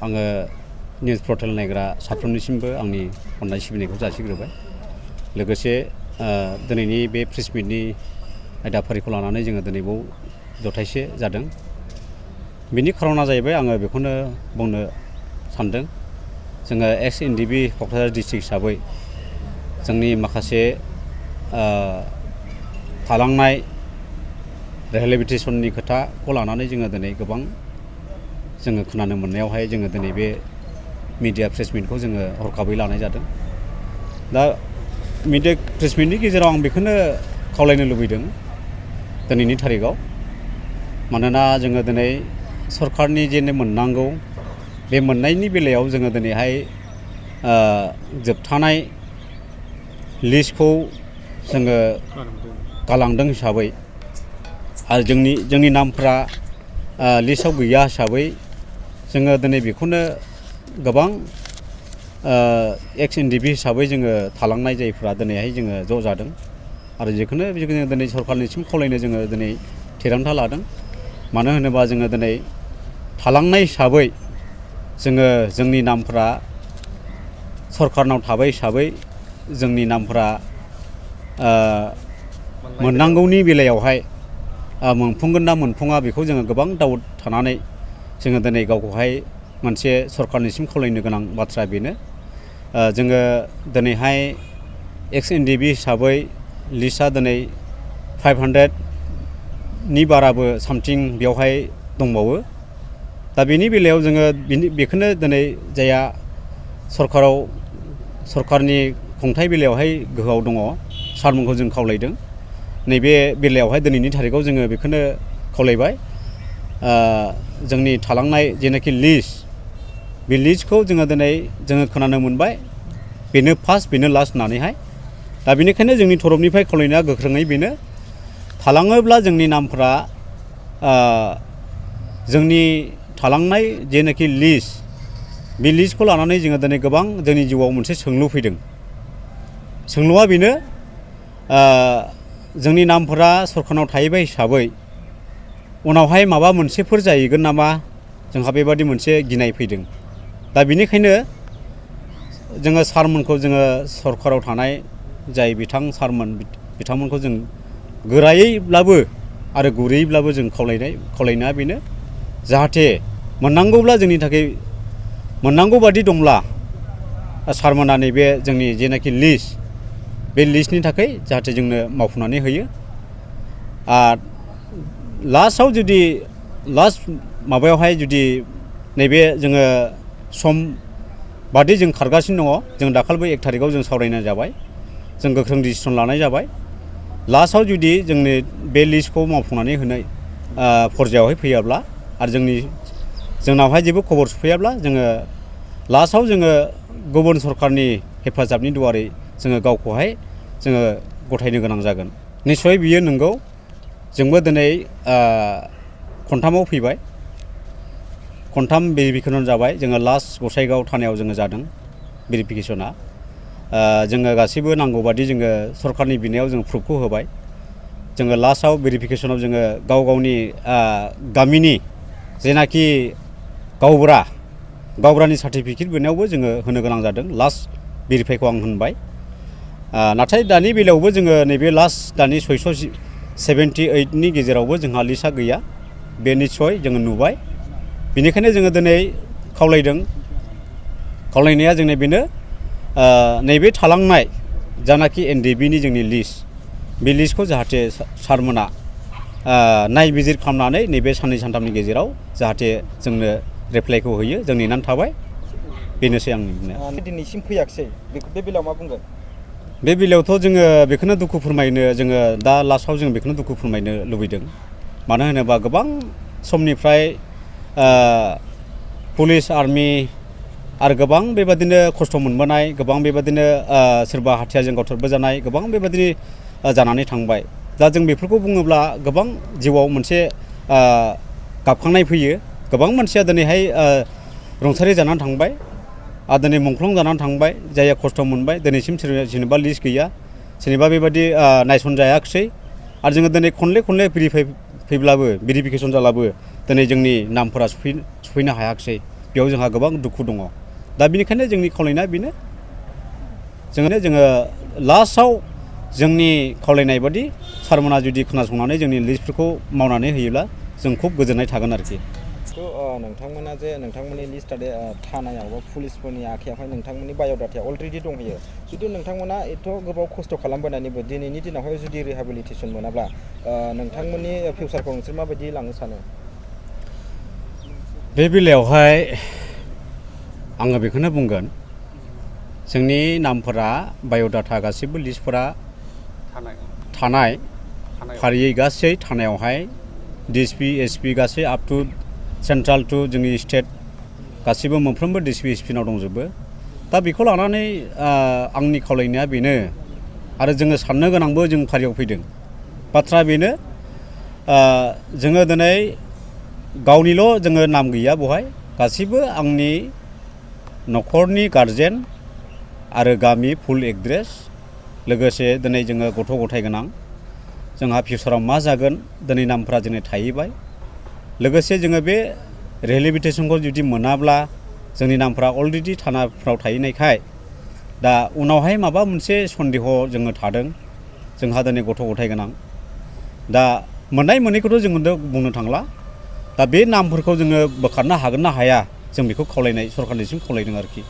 आङो news portal नायग्रा साफ्रोमनिसिमबो आंनि अननाय सिबिनायखौ जासिग्रोबाय। लोगोसे दिनैनि बे प्रेस मिटनि आयदाफारिखौ लानानै जोङो दिनै बाव जथायसे जादों। बिनि खारना जाहैबाय आङो बेखौनो बुंनो सानदों। जोङो एक्स एनडिबि क'क्राझार डिस्ट्रिक्ट हिसाबै जोंनि माखासे थालांनाय रिहेबिलिटेसननि खोथाखौ लानानै जोङो दिनै गोबां जोङो खोनानो मोननायावहाय जोङो दिनै बे मिडिया प्रेस मिटखौ जोङो हरखाबै लानाय जादों। दा मिडिया प्रेस मिटनि गेजेराव आं बेखौनो खावलायनो लुबैदों दिनैनि थारिखआव, मानोना जोङो दिनै सरकारनि जे मोननांगौ बे मोननायनि बेलायाव जोङो दिनैहाय जोबथानाय लिस्टखौ जोङो गालांदों हिसाबै आरो जोंनि नामफ्रा लिस्टआव गैया हिसाबै जोङो दिनै बेखौनो गोबां एक्स एनडिबि हिसाबै जोङो थालांनाय जायफ्रा दिनैहाय जोङो ज' जादों आरो जिखुनु जोङो दिनै सरकारनिसिम खावलायनो जोङो दिनै थिरांथा लादों। मानो होनोबा जोङो दिनै थालांनाय हिसाबै जोङो जोंनि नामफ्रा सरकारनाव थाबाय हिसाबै जोंनि नामफ्रा मोननांगौनि बेलायावहाय मोनफुंगोन ना मोनफुङा बेखौ जोङो गोबां डाउट थानानै जोङो दिनै गावखौहाय मोनसे सरकारनिसिम खावलायनो गोनां बाथ्रा बेनो। जोङो दिनैहाय एक्स एनडिबि हिसाबै लिस्टआ दिनै 500नि बाराबो सामथिं बेवहाय दंबावो। दा बेनि बेलायाव जोङो बेखौनो दिनै जायहा सरकारनि खुंथाय बेलायावहाय गोहोआव दङ सारमोनखौ जों खावलायदों। नैबे बेलायावहाय दिनैनि थारिखआव जोङो बेखौनो खावलायबाय, जोंनि थालांनाय जेनाखि लिस्ट, बे लिस्टखौ जोङो दिनै जोङो खोनानो मोनबाय बेनो फार्स्ट बेनो लास्ट होननानैहाय। दा बेनिखायनो जोंनि तरफनिफ्राय खावलायनाया गोख्रोङै बेनो, थालाङोब्ला जोंनि नामफ्रा जोंनि थालांनाय जेनाखि लिस्ट, बे लिस्टखौ लानानै जोङो दिनै गोबां जोंनि जिउआव मोनसे सोंलु फैदों। सोंलुआ बेनो, जोंनि नामफोरा सरकारनाव थाहैबाय हिसाबै उनावहाय माबा मोनसेफोर जाहैगोन नामा, जोंहा बेबादि मोनसे गिनाय फैदों। दा बेनिखायनो जोङो सारमोनखौ जोङो सरकाराव थानाय जाय सारमोन बिथांमोनखौ जों गोरायैब्लाबो आरो गुरैयैब्लाबो जों खावलायनाया बेनो, जाहाथे मोननांगौब्ला जोंनि थाखाय मोननांगौ बादि दंब्ला सारमोना नैबे जोंनि जेनाखि लिस्ट, बे लिस्टनि थाखाय जाहाथे जोंनो मावफुंनानै होयो। लास्टआव जुदि लास्ट माबायावहाय जुदि नैबे जोङो सम बादि जों खारगासिनो दङ, जों दाखालिबो 1 थारिखआव जों सावरायनाय जाबाय, जों गोख्रों डिसिसन लानाय जाबाय। लास्टआव जुदि जोंनि बे लिस्टखौ मावफुंनानै होनाय पर्यायावहाय फैयाब्ला आरो जोंनावहाय जेबो खबर सफैयाब्ला जोङो लास्टआव जोङो गुबुन सरकारनि हेफाजाबनि दुवारै जोङो गावखौहाय जोङो गथायनो गोनां जागोन। निस्सय बियो नंगौ, जोंबो दिनै खनथामाव फैबाय, खनथाम भेरिफिकेसन जाबाय। जोङो लास्ट गसाइगाव थानायाव जोङो जादों भेरिफिकेसना। जोङो गासैबो नांगौ बादि जोङो सरकारनि बिनायाव जों प्रुफखौ होबाय। जोङो लास्टआव भेरिफिकेसनाव जोङो गावनि गामिनि जेनाखि गावबुरानि सार्टिफिकेट बिनायावबो जोङो होनो गोनां जादों। लास्ट भेरिफाइखौ आं होनबाय। नाथाय दानि बेलायावबो जोङो नैबे लास्ट दानि 678नि गेजेरावबो जोंहा लिस्टआ गैया, बे निस्सय जोङो नुबाय। बेनिखायनो जोङो दिनै खावलायनाया जोंनि बेनो, नैबे थालांनाय जानाखि एनडिबिनि जोंनि लिस्ट, बे लिस्टखौ जाहाथे सारमोना नायबिजिर खालामनानै नैबे साननै सानथामनि गेजेराव जाहाथे जोंनो रिप्लाइखौ होयो, जों नेनानै थाबाय। बेनोसै आंनि बुंनाया। दिनैसिम फैयाखिसै, बे बेलायाव मा बुंगोन? बे बेलायावथ' जोङो बेखौनो दुखु फोरमायनो, जोङो दा लास्टआव जों बेखौनो दुखु फोरमायनो लुबैदों। मानो होनोबा गोबां समनिफ्राय पुलिस आर्मि आरो गोबां बेबादिनो खस्थ' मोनबोनाय, गोबां बेबादिनो सोरबा हाथियारजों गावथारबोजानाय, गोबां बेबादिनो जानानै थांबाय। दा जों बेफोरखौ बुङोब्ला गोबां जिउआव मोनसे गाबखांनाय फैयो। गोबां मानसिया दिनैहाय रुंसारि जानानै थांबाय आरो दिनै मुंख्लं जानानै थांबाय, जायहा खस्थ' मोनबाय। दिनैसिम सोरनिबा लिस्ट गैया, सोरनिबा बेबादि नायसनजायाखिसै। आरो जोङो दिनै खनले भेरिफिकेसन जाब्लाबो दिनै जोंनि नामफोरा सफैनो हायाखिसै। बेयाव जोंहा गोबां दुखु दङ। दा बेनिखायनो जोंनि खावलायनाया बेनो जोङो लास्टआव जोंनि खावलायनाय बादि सारमोना जुदि खोनासंनानै जोंनि लिस्टफोरखौ मावनानै होयोब्ला जों खुब गोजोननाय थागोन आरोखि। नोंथांमोना जे नोंथांमोननि लिस्टआ थानायाव बा पुलिसफोरनि आखायावहाय नोंथांमोननि बाय'डाटाया अलरेडि दंहैयो। जुदि नोंथांमोना एथ' गोबाव खस्थ' खालामबोनानैबो दिनैनि दिनावहाय जुदि रिहेबिलिटेसन मोनाब्ला नोंथांमोननि फिउचारखौ नोंसोर माबायदि लांनो सानो? बे बेलायावहाय आङो बेखौनो बुंगोन, जोंनि नामफोरा बाय'डाटा गासैबो लिस्टफोरा थानाय फारियै गासै थानायावहाय DSP SP गासै आप टु सेन्ट्रेल टु जोंनि स्टेट गासैबो मोनफ्रोमबो DSP SPनाव दंजोबो। दा बेखौ लानानै आंनि खावलायनाया बेनो आरो जोङो साननो गोनांबो जों फारियाव फैदों। बाथ्रा बेनो जोङो दिनै गावनिल' जोङो नाम गैया बेवहाय गासैबो आंनि न'खरनि गारजेन आरो गामि फुल एड्रेस लोगोसे दिनै जोङो गथ' गथाय गोनां जोंहा फिउचाराव मा जागोन दिनै नामफ्रा जोंनि थाहैबाय। लोगोसे जोङो बे रिहेबिलिटेसनखौ जुदि मोनाब्ला जोंनि नामफ्रा अलरेडि थानाफ्राव थाहैनायखाय दा उनावहाय माबा मोनसे सन्देह जोङो थादों। जोंहा दिनै गथ' गथाय गोनां दा मोननाय मोनैखौथ' जोङो बुंनो थांला। दा बे नामफोरखौ जोङो बोखारनो हागोन ना हाया जों बेखौ सरखारनिसिम खावलायदों आरोखि।